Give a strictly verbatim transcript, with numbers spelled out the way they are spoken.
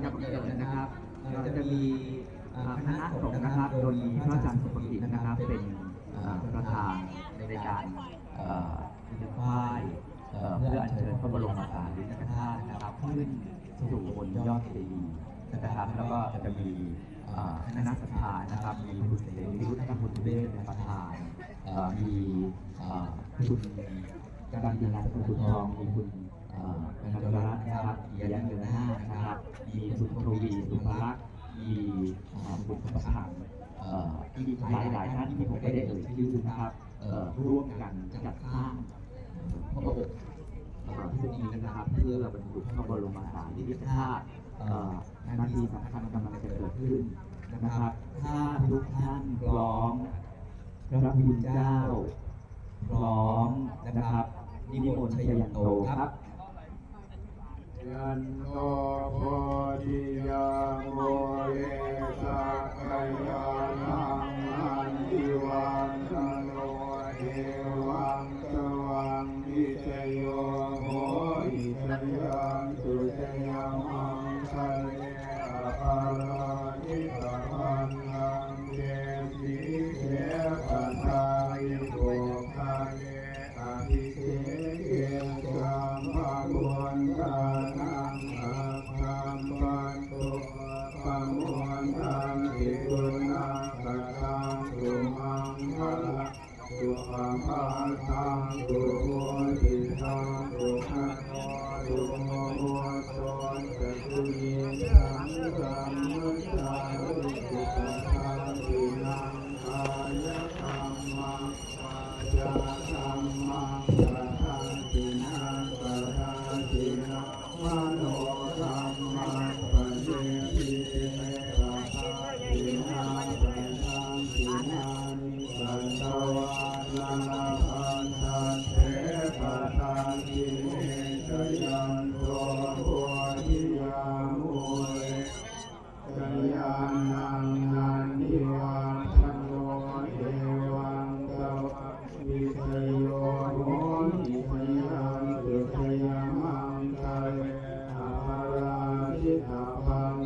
จะบังเกิดนะครับ เราจะมีเอ่อคณะสงฆ์นะครับ โดยมีพระอาจารย์สุภกิจนะครับ เป็นเอ่อประธานในการเอ่อ ไหว้เอ่อเพื่ออัญเชิญพระบรมสารีริกธาตุนะครับ ขึ้นสู่บนยอดเจดีย์นะครับ แล้วก็จะมีเอ่อคณะศรัทธานะครับ มีคุณเสรีวิรุธ และคุณเวชเป็นประธานเอ่อมีเอ่อคุณกันตินันท์ คุณทอง มีคุณเอ่อกันตรัตน์นะครับ เอียนเงินหน้านะครับ มีคุณทวี สุภลักษณ์ มีเอ่อคุณประพันธ์เอ่ออีกหลายๆท่านที่ผมไม่ได้เอ่ยชื่อนะครับ เอ่อร่วมกันจัดสร้างพระอบเอ่อพวกนี้นะครับ เพื่อบรรจุพระบรมสารีริกธาตุเอ่อนาทีสำคัญกำลังจะเกิดขึ้นนะครับ ถ้าทุกท่านพร้อม พระคุณเจ้าพร้อมนะครับ นิมนต์ชยันโตครับ Jayanto bodhiyā mūle sakyānaṃ nandivaḍḍhano, evaṃ tvaṃ vijayo hohi jayassu jayamaṅgale. Aparājitapallaṅke sīse paṭhavipokkhare abhiseke sabbabuddhānaṃ aggappatto pamodati. Sunakkhattaṃ sumaṅgalaṃ supabhātaṃ suhuṭṭhitaṃ sukhaṇo sumuhutto ca suyiṭṭhaṃ brahmacārisu padakkhiṇaṃ kāyakammaṃ vācākammaṃ padakkhiṇaṃ padakkhiṇaṃ manokammaṃ paṇidhī te padakkhiṇā padakkhiṇāni katvāna labhantatthe padakkhiṇe. Jayanto bodhiyā mūle sakyānaṃ nandivaḍḍhano, evaṃ tvaṃ vijayo hohi jayassu jayamaṅgale. Aparājitapallaṅke